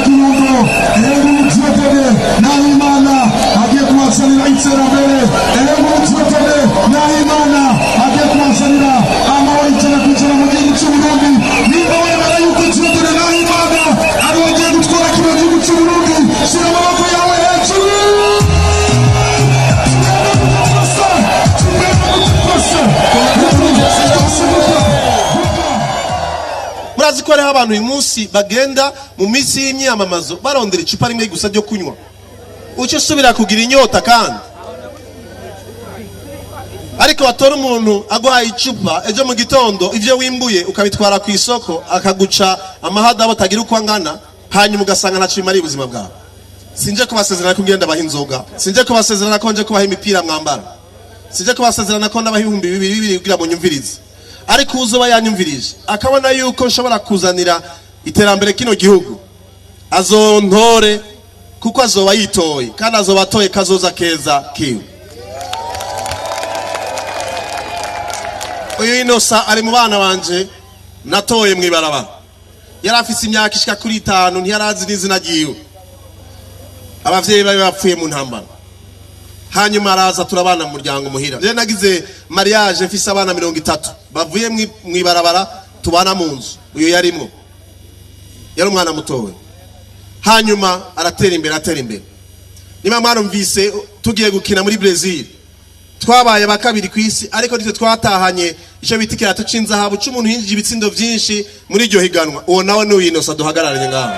Kirundo. Ebu Dieudonné Nahimana agiye kubazanira iterambere. Ebu Dieudonné Nahimana agiye kubazanira amahoro 100% mu gihugu cy'Uburundi. Niba wemera yuko Dieudonné Nahimana ari we agiye gutwara kino gihugu cy'Uburundi, shyira amaboko yawe hejuru. Tugenda gutwasa, tugenda gutwasa. Murazi ko hariho abantu uyu munsi bagenda mu minsi y'imyamamazo barondera icupa rimwe gusa ryo kunywa, uca usubira kugira inyota kandi. Ariko watora umuntu aguhaye icupa, ejo mu gitondo ibyo wimbuye ukabitwara ku isoko, akaguca amahadabu atagira uko angana, hanyuma ugasanga ntacyo bimariye ubuzima bwawe. Sinje kubasezerana ko ngenda baha inzoga, sinje kubasezerana ko nje kubaha imipira mwambara, sinje kubasezerana ko ndabaha 2000 kugira ngo nyumvirize. Ariko uzoba yanyumvirije akabona yuko nshobora kuzanira iterambere kino gihugu, azontore, kuko azoba yitoye kandi azoba atoye kazoza keza kiwe. Uyu Inosa ari mu bana banje natoye mu ibarabara. Yari afise imyaka ishika kuri 5, ntiyarazi n'izina ryiwe. Abavyeyi bari bapfuye mu ntambara. Hanyuma araza, turabana mu muryango muhira. Rero nagize mariage mfise abana 30 bavuye mw'ibarabara tubana mu nzu. Uyu yarimwo, yari umwana mutoya. Hanyuma aratera imbere, atera imbere. Niba mwarumvise tugiye gukina muri Brazil, twabaye ba kabiri ku isi, ariko nitwe twatahanye icyo bita ikirato c'inzahabu c'umuntu yinjije ibitsindo vyinshi muri iryo higanwa. Uwo nawe ni Inosa duhagararanye ngaho.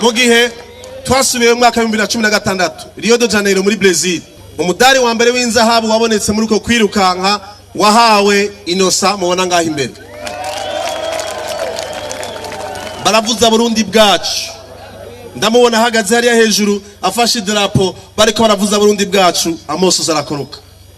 Mu gihe twasubiye mu mwaka w'ibihumbi bibiri na cumi na gatandatu Rio de Janeiro muri Brazil, umudari wa mbere w'inzahabu wabonetse muri uko kwirukanka wahawe Inosa mubona ngaho imbere. Baravuza Burundi bwacu, ndamubona ahagaze hariya hejuru afashe idarapo, bariko baravuza Burundi bwacu, amosozi arakoroka.